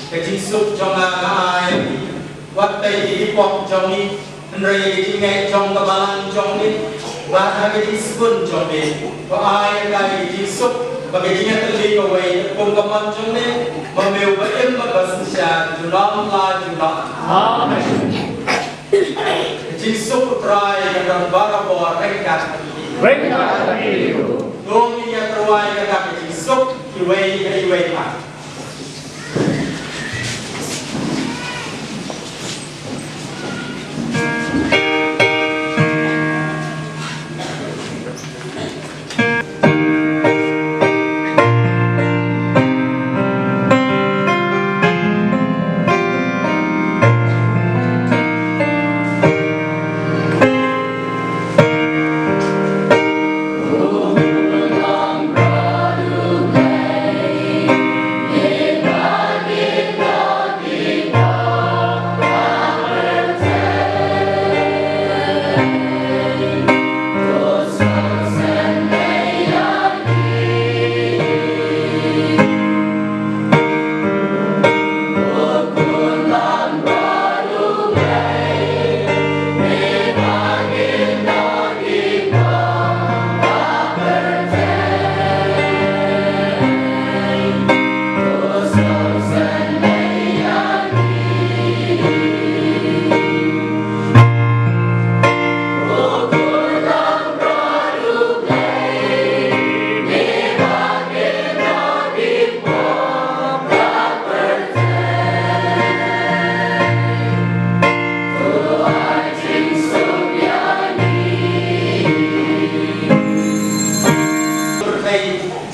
Ka jingsuk jong nga nga ai, wat tei ïa ki pop jong ngi, hynrei ïa ka jingngeit jong ka balang jong ngi, bad ha ka jingsbun jong ngi, to ai ïa ka jingsuk, bad ka jingïatylli kawei kum ka mon jong ngi, ba me uba im bad ba synshar junom la junom. Amen. Ka jingsuk U Trai kan don barabor ryngkat. Ryngkat. To ngin ïa tyrwa ïa kata ka jingsuk iwei ïa iwei pat.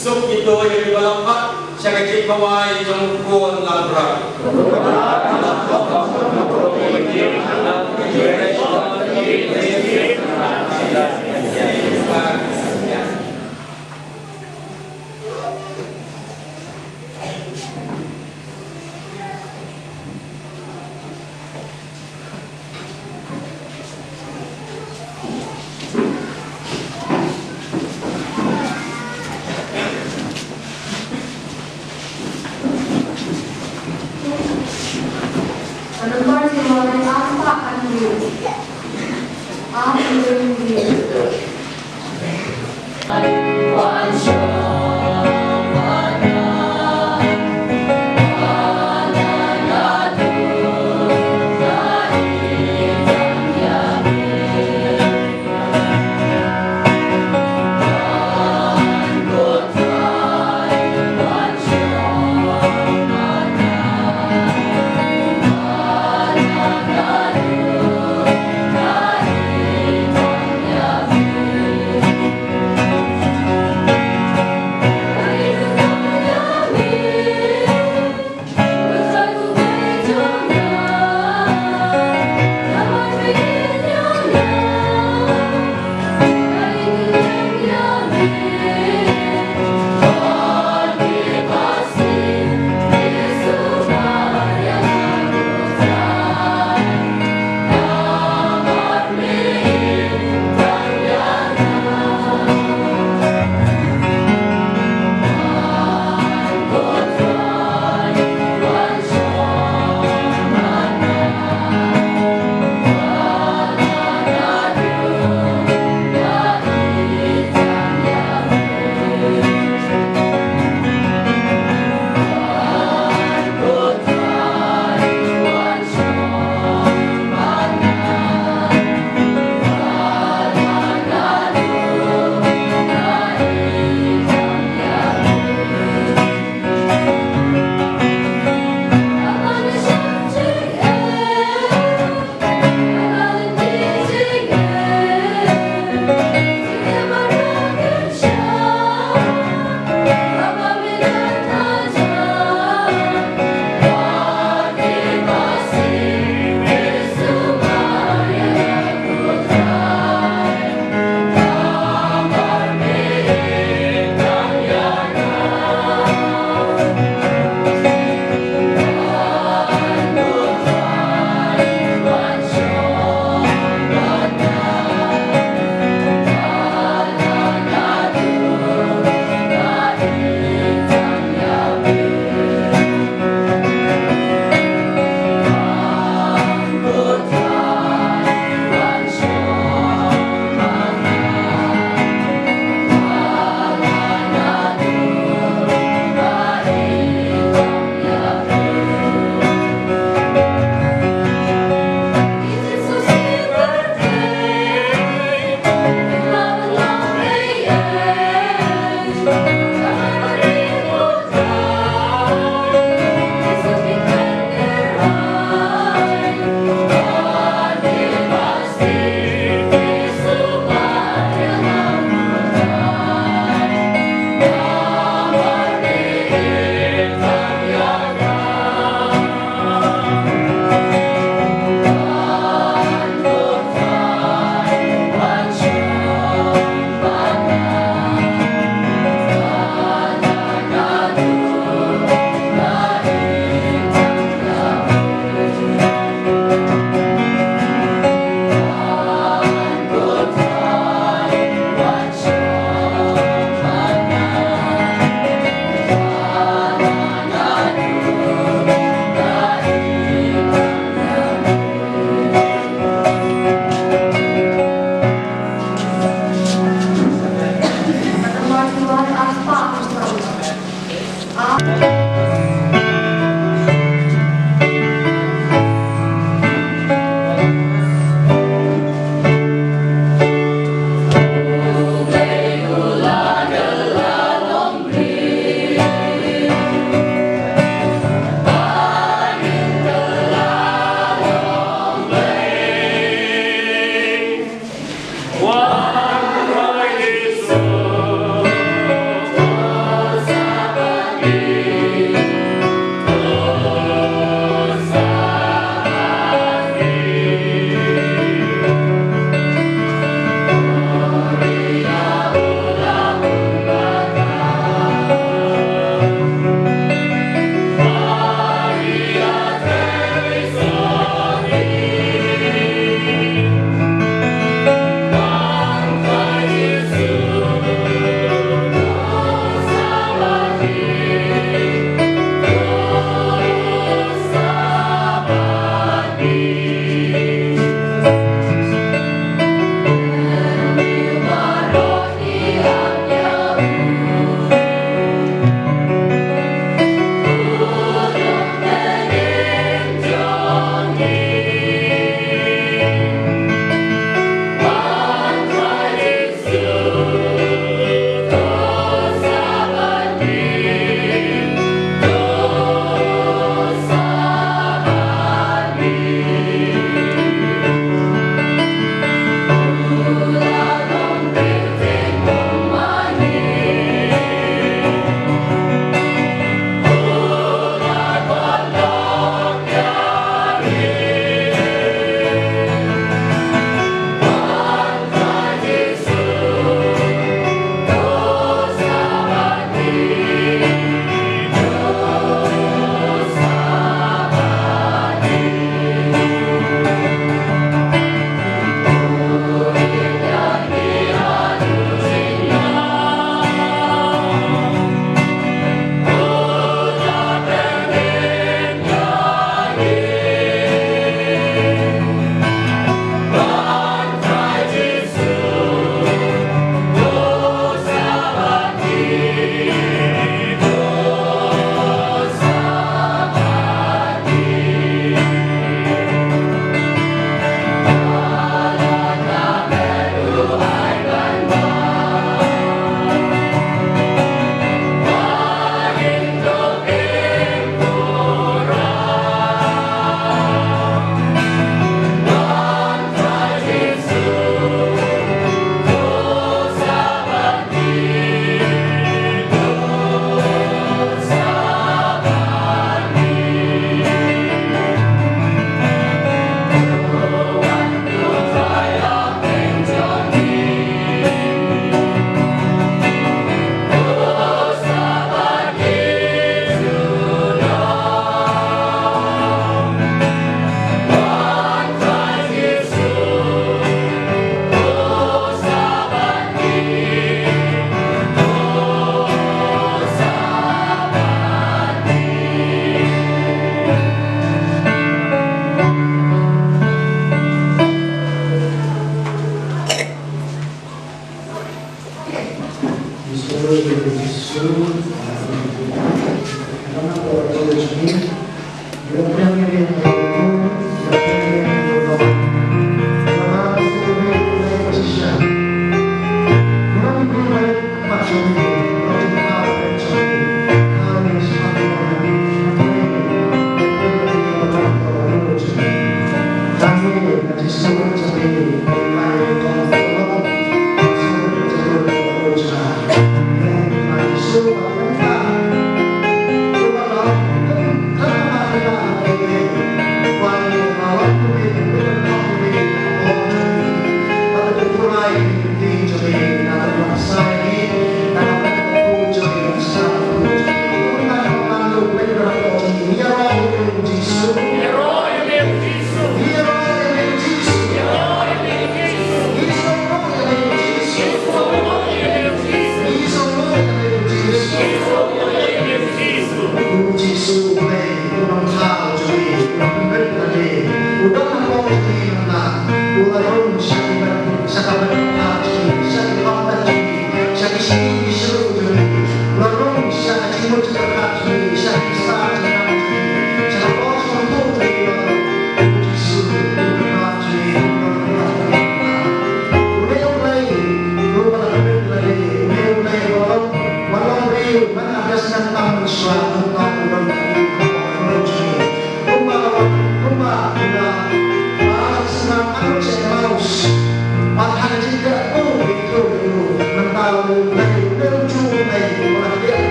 Suk ïa ki doh ïa ki ba la phah sha ka jingkhawai jong u Khun Langbrot.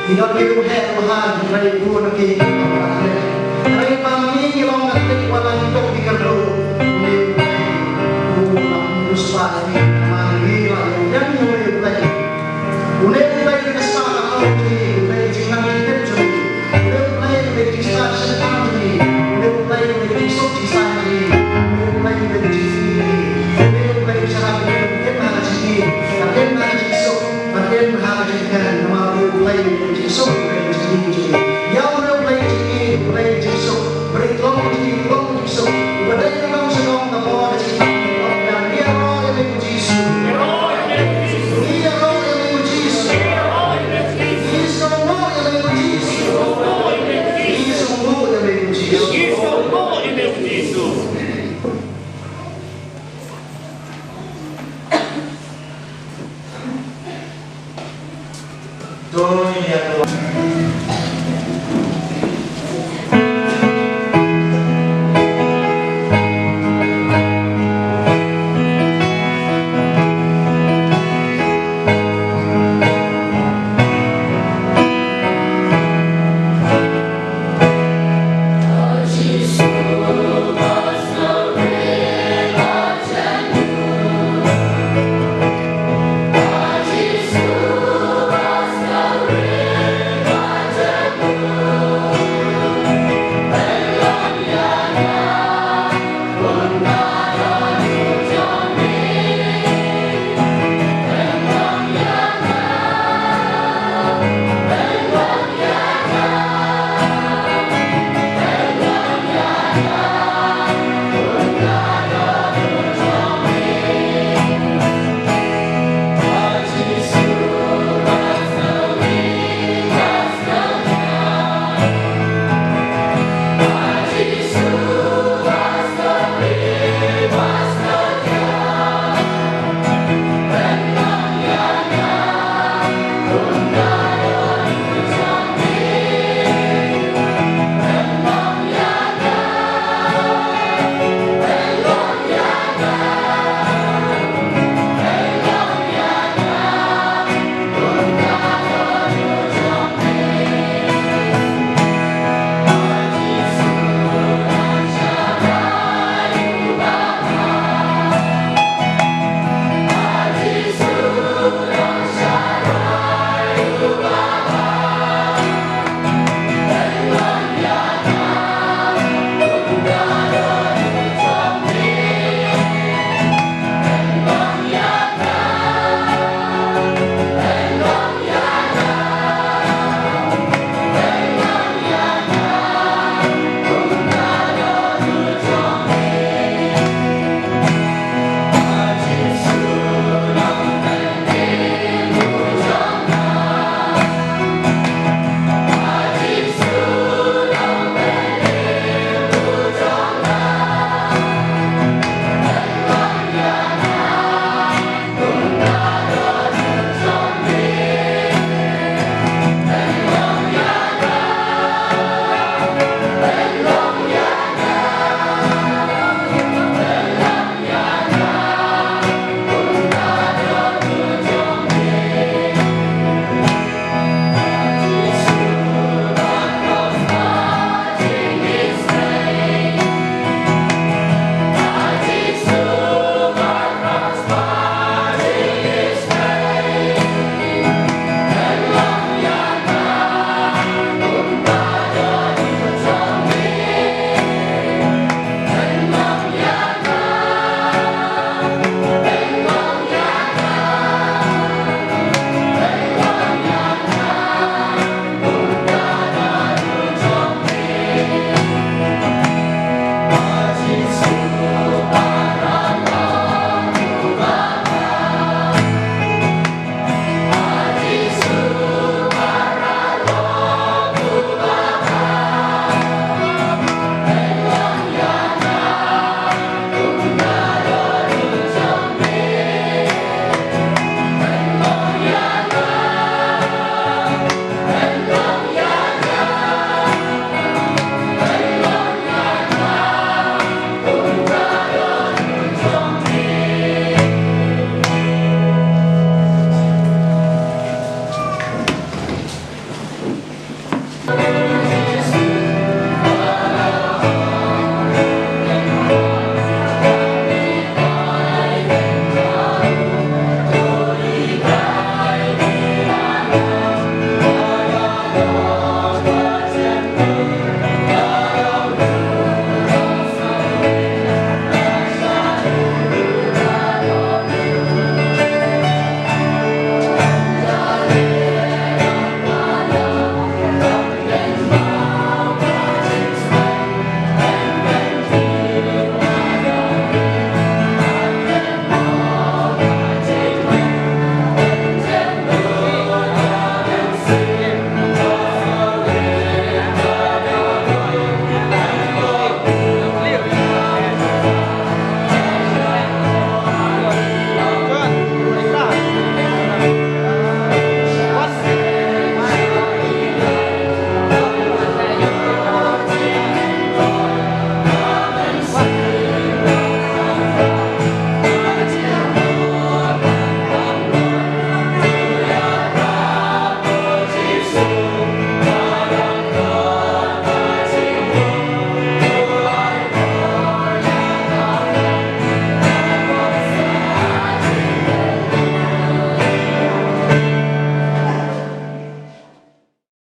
Ki don ki ruh heh ruh ha, ki trai ki ruh na ki.